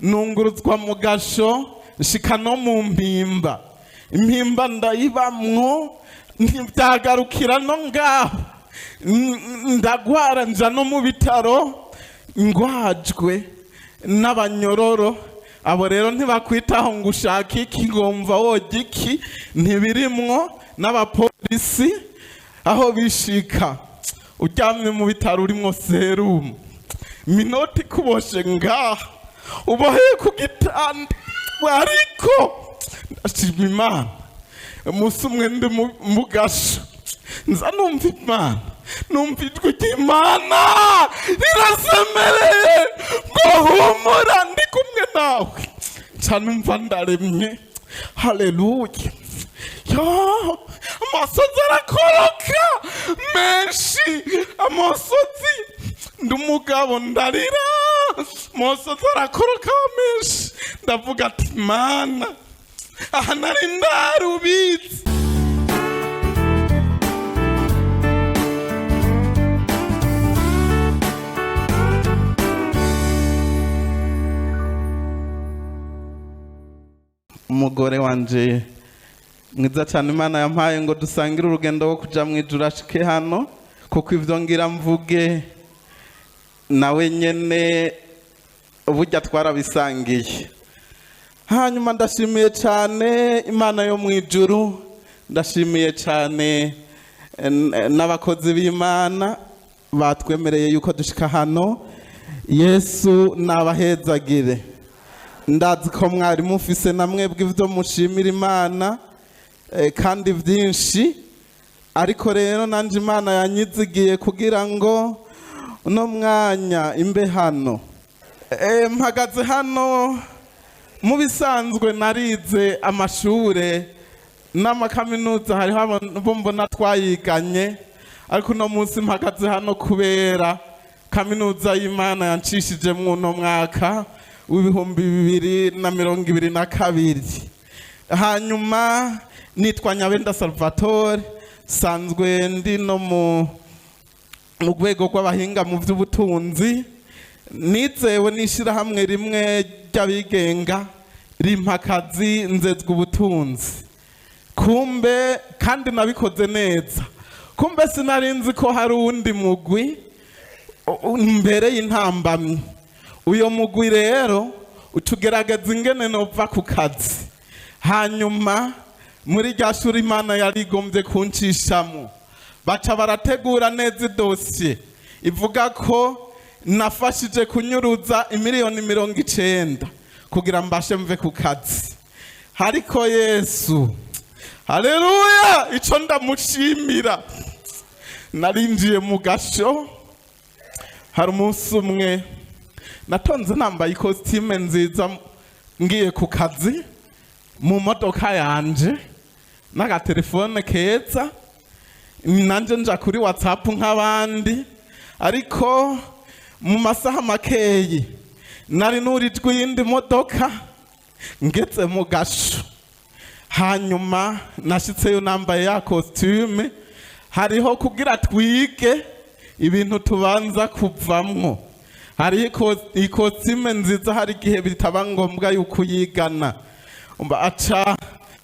Nunguruzwa mu gasho, nshika no mu Mpimba. Impimba ndayibamwo, ntibyagarukira no ngaho. Ndagwara, nja no mu bitaro, ngwajwe n'abanyororo. Abo rero ntibakwitaho ngo ushake iki, ngomva wojya iki, ntibirimwo, n'abapolisi. Aho bishika uryamye mu bitaro, urimwo serumu, menottes ikuboshe ngaha, uboheye ku gitanda. Ariko ndashima Imana, umunsi umwe ndi mu gasho, nza numva Imana, numva ijwi ry'Imana rirasemereye ngo: "Humura, ndi kumwe nawe." Nca numva ndaremye. Haleluya! Yo, amosozi arakoroka menshi, amosozi. Ndi umugabo, ndarira, amosozi arakoroka menshi. Ndavuga ati: "Mana, aha nari ndarubitse." Umugore wanje mwiza cyane Imana yampaye ngo dusangire urugendo rwo kuja mu ijuru ashike hano, kuko ivyo ngira mvuge nawe nyene burya twarabisangiye. Hanyuma ndashimiye cyane Imana yo mu ijuru, ndashimiye cyane n'abakozi b'Imana batwemereye yuko dushika hano. Yesu nabahezagire. Ndazi ko mwari mufise na mwebwe ibyo mushimira Imana, kandi byinshi, ariko rero nanjye Imana yanyizigiye kugira ngo uno mwanya imbe hano. Mpagaze hano, mu bisanzwe narize amashure n'amakaminuza, hariho abo mbona twayiganye, ariko uno munsi mpagaze hano kubera kaminuza y'Imana yancishije uno mwaka w'2022. Hanyuma nitwa Nyabenda Salvatore, sanzwe ndi no mu rwego rw'abahinga mu by'ubutunzi. Nizewe n'ishyirahamwe rimwe ry'abigenga, rimpa akazi, nzezwa ubutunzi. Kumbe kandi nabikoze neza. Kumbe sinari nzi ko hari uwundi mugwi mbere y'intambamyi. Uyo mugwi rero utugerageza ingene nova ku kazi. Hanyuma muri rya shuri Imana yarigombye kuncishamo, baca barategura neza idosiye ivuga ko nafashije kunyuruza imiliyoni 90 kugira mbashe mve ku kazi. Ariko Yesu, haleluya, ico ndamushimira, narinjiye mu gasho. Hari umunsi umwe natonze nambaye ikositime nziza, ngiye ku kazi mu modoka yanje n'agatelefone keza, nanjye nja kuri WhatsApp nk'abandi. Ariko mu masaha makeyi nari nurijwe iyindi modoka, ngeze mu gasho. Hanyuma nashitseyo nambaye ya costume. Hariho kugira twige ibintu tubanza kuvamwo. Hariho ikositime nziza, hari igihe bitaba ngombwa yuko uyigana. Umva, aca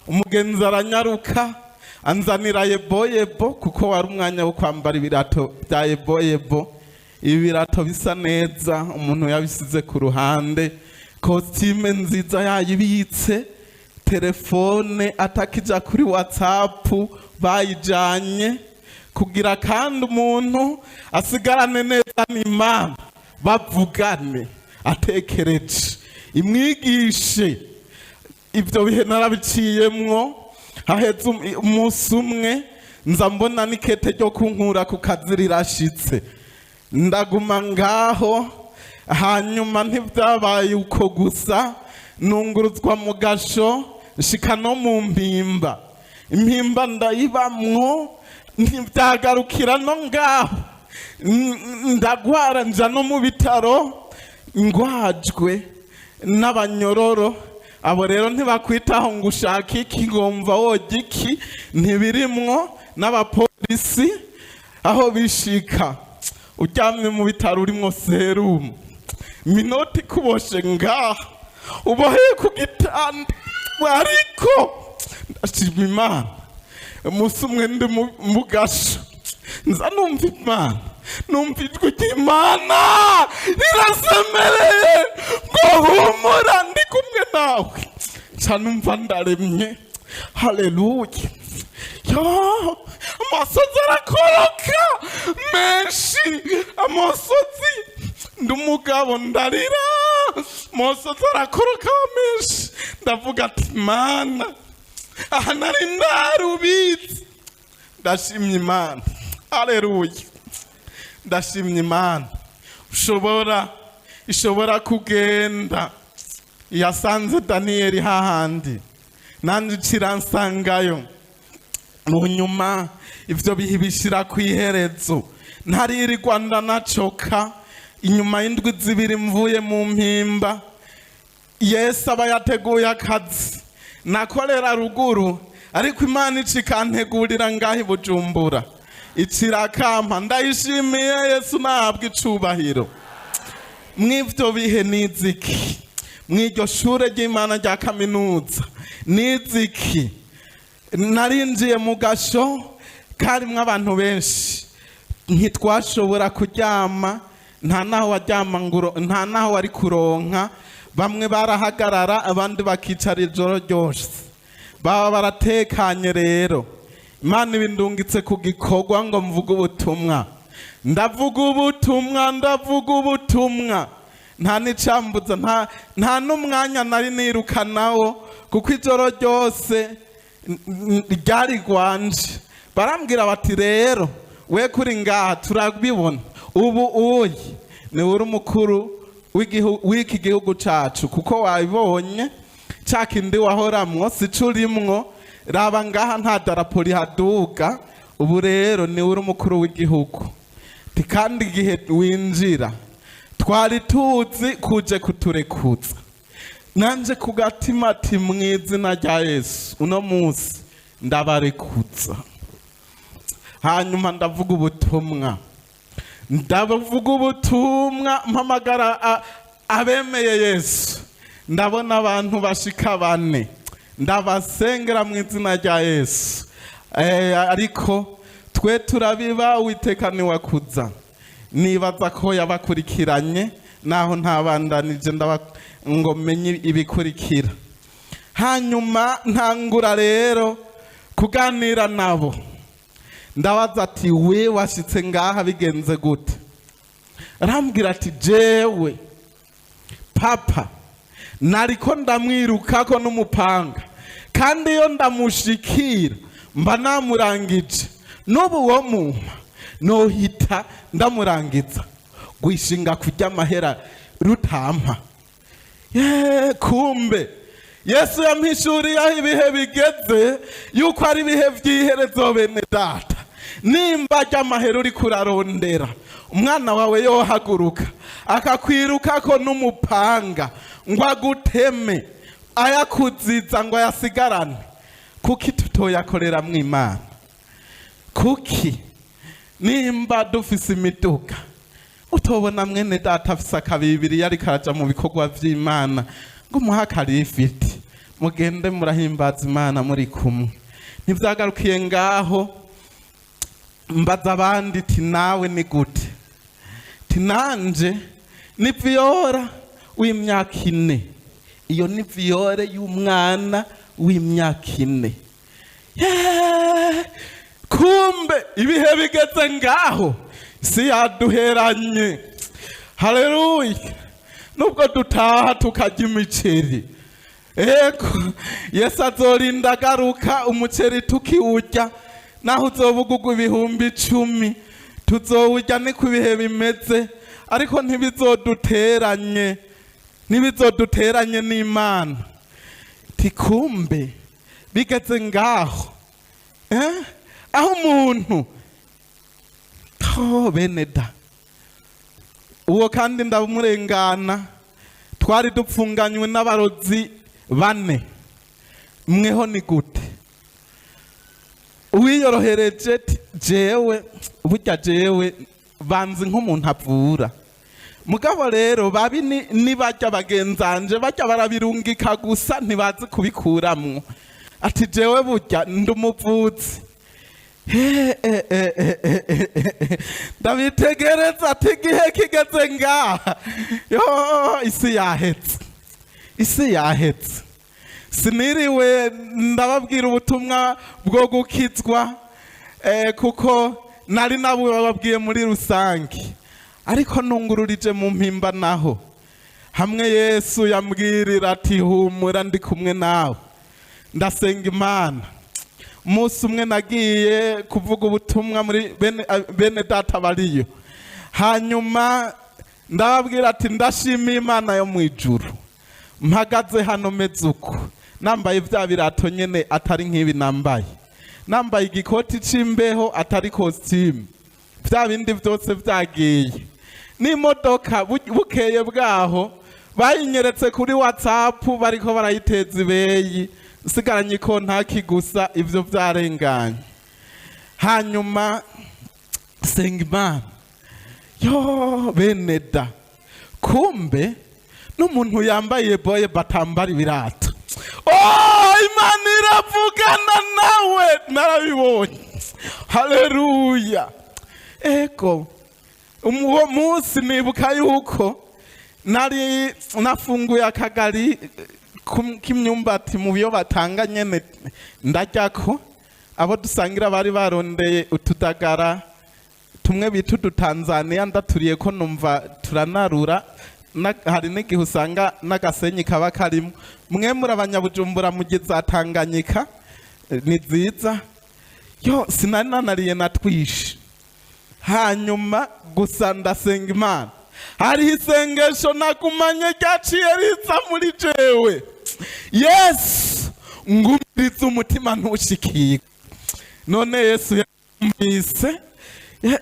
umugenzi aranyaruka anzanira yeboyebo, kuko wari umwanya wo kwambara ibirato bya yeboyebo. Ibirato bisa neza, umuntu yabisize ku ruhande, costume nziza yayibitse, telefone atakija kuri WhatsApp bayijanye, kugira kandi umuntu asigarane neza n'Imana, bavugane atekereje, imwigishe. Ibyo bihe narabiciyemwo. Haheze umunsi umwe, nza mbona n'ikete ryo kunkura ku kazi rirashitse, ndaguma ngaho. Hanyuma ntibyabaye uko gusa, nunguruzwa mu gasho, nshika no mu Mpimba. Impimba ndayibamwo, ntibyagarukira no ngaho. Ndagwara, nja no mu bitaro, ngwajwe n'abanyororo. Abo rero ntibakwitaho ngo ushake iki, ngomva wojya iki, ntibirimwo, n'abapolisi. Aho bishika uryamye mu bitaro, urimwo serumu, menottes ikuboshe ngaha. Uboheye ku gitanda. Ariko ndashima Imana, umunsi umwe ndi mu gasho, nza numva Imana, numva ijwi ry'Imana rirasemereye ngo: "Humura, ndi kumwe nawe." Nca numva ndaremye. Haleluya! Yo, amosozi arakoroka menshi, amosozi. Ndi umugabo, ndarira, amosozi arakoroka menshi. Ndavuga ati: "Mana, aha nari ndarubizi." Ndashimye Imana. Haleluya! Ndashimye Imana ushobora, ishobora kugenda yasanze Daniyeli hahandi, nanjye iciransangayo. Mu nyuma ibyo bihe bishyira ku iherezo, ntaririrwa ndanacoka. Inyuma y'indwi 2 mvuye mu mpimba, Yesu aba yateguye akazi. Nakorera ruguru, ariko Imana ica ikantegurira ngaho i Bujumbura, icirakampa. Ndayishimiye. Yesu nahabwa icubahiro. Mw'ivyo bihe niziki mw'iryo shure ry'Imana rya kaminuza? Niziki? Narinjiye mu gasho karimwo abantu benshi, ntitwashobora kuryama. Nta naho waryama nta naho wari kuronka. Bamwe barahagarara, abandi bakicara ijoro ryose, baba baratekanye. Rero Imana ibindungitse ku gikorwa ngo mvuge ubutumwa. Ndavuga ubutumwa, ndavuga ubutumwa, nta n'icambuza, nta n'umwanya nari nirukanawo, kuko ijoro ryose ryari rwanje. Barambwira bati: "Rero we kuri ngaha turabibona, ubu uyi ni uri umukuru w'iki gihugu cacu, kuko wabibonye ca kindi wahoramwo sico urimwo. Raba ngaha, nta darapo rihaduga. Ubu rero ni uri umukuru w'igihugu." Ti kandi igihe winjira twari tuzi kuje kuturekuza. Nanje ku gatima ati: "Mu izina rya Yesu, uno munsi ndabarekuza." Hanyuma ndavuga ubutumwa, ndavuga ubutumwa, mpamagara abemeye Yesu. Ndabona abantu bashika bane, ndabasengera mu izina rya Yesu. Ariko twe turabiba, Uwiteka niwakuza. Nibaza ko yabakurikiranye, naho ntabandanije ndaba ngo menye ibikurikira. Hanyuma ntangura rero kuganira nabo, ndabaza ati: "We washitse ngaha bigenze gute?" Arambwira ati: "Jewe papa nariko ndamwirukako n'umupanga, kandi iyo ndamushikira mba namurangije. N'ubu uwo mumpa nohita ndamurangiza, gwishinga kurya amahera rutampa." Ye, kumbe Yesu yampishuriye aho ibihe bigeze, yuko ari ibihe by'iherezo. Bene data, nimba ry'amahera uri kurarondera, umwana wawe yohaguruka akakwirukako n'umupanga ngo aguteme ayakuziza ngo ayasigarane, kuki tutoyakoreramwo Imana? Kuki nimba dufise imiduga, utobona mwene data afise akabibiri yariko araja mu bikorwa vy'Imana ngo umuhe akarifiti, mugende murahimbaza Imana muri kumwe? Ntivyagarukiye ngaho. Mbaza abandi ti: "Nawe ni gute?" Ti: "Nanje ni viol w'imyaka 4." Iyo ni viol y'umwana w'imyaka 4. Yeee! Kumbe ibihe bigeze ngaho, si yaduheranye. Haleluya! Nubwo dutaha tukarya imiceri, ego, Yesu azorinda agaruka umuceri tukiwurya. Naho uzoba ugugwa 10,000, tuzowurya. Niko ibihe bimeze, ariko ntibizoduteranye, ntibizoduteranye n'Imana. Tikumbe bigeze ngaho, eh? Aho umuntu oh, bene da, uwo kandi ndamurengana. Twari dupfunganywe n'abarozi bane. "Mweho ni gute?" Uwiyorohereje ti: "Jewe burya, jewe banzi nk'umuntu avura." Mugabo rero babi nibajya bagenzanje bajya barabirungika gusa, ntibazi kubikuramwo. Ati jewe burya ndi umuvuzi. Ndabitegereza ati igihe kigeze ngaha, yo, isi yahetse, isi yahetse. Siniriwe ndababwira ubutumwa bwo gukizwa, kuko nari nabubabwiye muri rusange, ariko nungururije mu Mpimba naho hamwe Yesu yambwirira ati humura, ndi kumwe nawe. Ndasenga Imana. Umunsi umwe nagiye kuvuga ubutumwa muri bene data bariyo, hanyuma ndababwira ati ndashimiye Imana yo mu ijuru, mpagaze hano meze uko, nambaye bya birato nyene atari nk'ibi nambaye, nambaye igikoti c'imbeho atari kositimu, bya bindi byose byagiye n'imodoka. Bukeye bwaho bayinyeretse kuri WhatsApp, bariko barayiteza ibeyi, nsigaranye ikontaki gusa, ibyo byarenganye. Hanyuma senga Imana, yo bene da, kumbe n'umuntu yambaye boye batambara ibirato. Oh, Imana iravugana nawe, narabibonye. Haleluya! Ego, uwo munsi nibuka yuko nari nafunguye akagari k'imyumbati mu byo batanga nyene, ndaryako. Abo dusangira bari barondeye utudagara tumwe bita udutanzaniya, ndaturiye ko numva turanarura. Hari n'igihe usanga n'agasenyi kaba karimo. Mwe muri abanyabujumbura mugize za Tanganyika, ni nziza. Yo, sinari nanariye natwishe. Hanyuma gusa ndasenga Imana. Hariho isengesho nagumanye ryaciye riza muri jewe: Yesu, ngumiriza umutima ntushikirwe. None Yesu yumvise,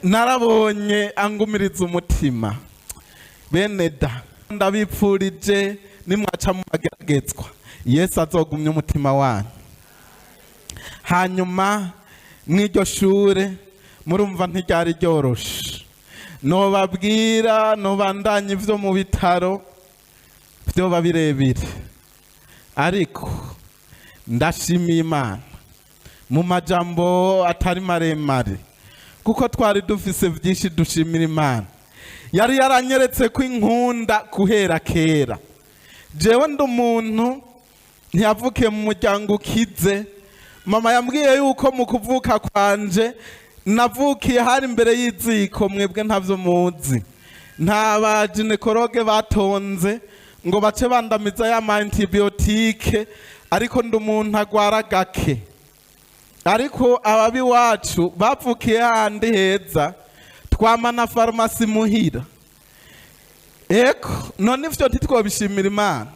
narabonye angumiriza umutima. Bene da, ndabipfurije nimwaca mu mageragezwa, Yesu azogumya umutima wanyu. Hanyuma mw'iryo shure, murumva ntiryari ryoroshe. Nobabwira nobandanya ivyo mu bitaro vyoba birebire, ariko ndashimiye Imana mu majambo atari maremare, kuko twari dufise vyinshi dushimira Imana. Yari yaranyeretse ko inkunda guhera kera. Jewe ndi umuntu ntiyavukiye mu muryango ukize. Mama yambwiye yuko mu kuvuka kwanje navukiye hari imbere y'iziko. Mwebwe ntavyo muzi, nta ba gynécologue batonze ngo bace bandamiza ya ma antibiotique, ariko ndi umuntu agwara gake. Ariko ababi wacu bavukiye handi heza, twama na farumasi muhira. Eko none ivyo ntitwobishimira Imana?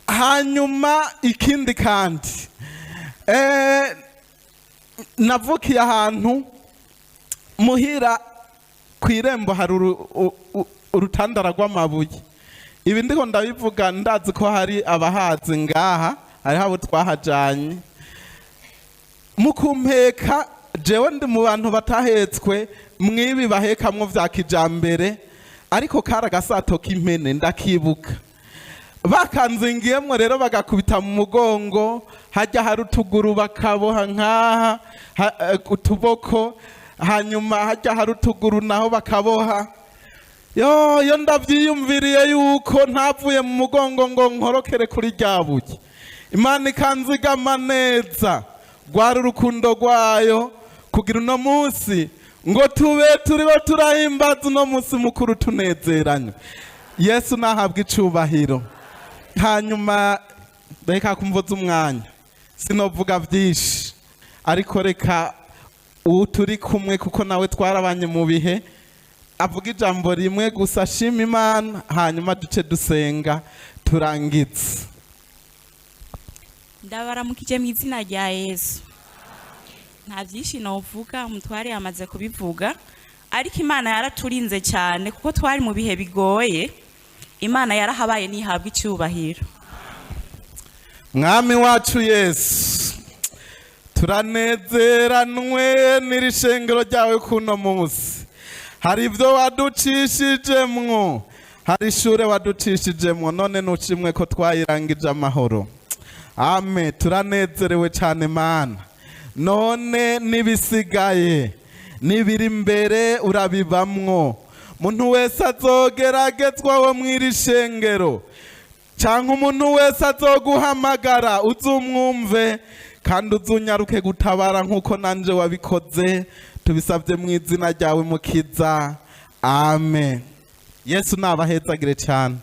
Hanyuma ikindi kandi, navukiye ahantu muhira ku irembo hari urutandara rw'amabuye. Ibi ndiko ndabivuga ndazi ko hari abahazi ngaha, hariho abo twahajanye mu kumpeka. Jewe ndi mu bantu batahetswe mwibi bahekamwo vya kijambere, ariko kari agasato k'impene, ndakibuka. Bakanzingiyemwo rero, bagakubita mu mugongo, hajya hari utuguru bakaboha nkaha, utuboko, hanyuma hajya hari utuguru naho bakaboha. Yo yo, ndavyiyumviriye yuko ntavuye mu mugongo ngo nkorokere kuri rya buye, Imana ikanzigama neza. Rwari urukundo rwayo kugira uno munsi ngo tube turiho turahimbaza uno munsi mukuru tunezeranywe. Yesu nahabwa icubahiro. Hanyuma reka kumvuza umwanya, sinovuga byinshi, ariko reka uwo turi kumwe, kuko nawe twarabanye mu bihe, avuga ijambo rimwe gusa ashima Imana, hanyuma duce dusenga turangize. Ndabaramukije mu izina rya Yesu. Nta byinshi novuga, umutware yamaze kubivuga, ariko Imana yaraturinze cyane kuko twari mu bihe bigoye. Imana yarahabaye, ntihabwa icyubahiro. Mwami wacu Yesu, turanezeranwe n'iri shengero ryawe kuno munsi. Hari ibyo waducishijemwo, hari ishure waducishijemwo, none nushimwe ko twayirangije amahoro. Ame, turanezerewe cyane Mana. None n'ibisigaye n'ibiri imbere urabibamwo. Muntu wese azogeragezwa wo mw'iri shengero, cyangwa umuntu wese azoguhamagara, uzumwumve kandi uzunyaruke gutabara nk'uko nanje wabikoze. Tubisabye mu izina ryawe, Mukiza, amen. Yesu nabahezagire cyane.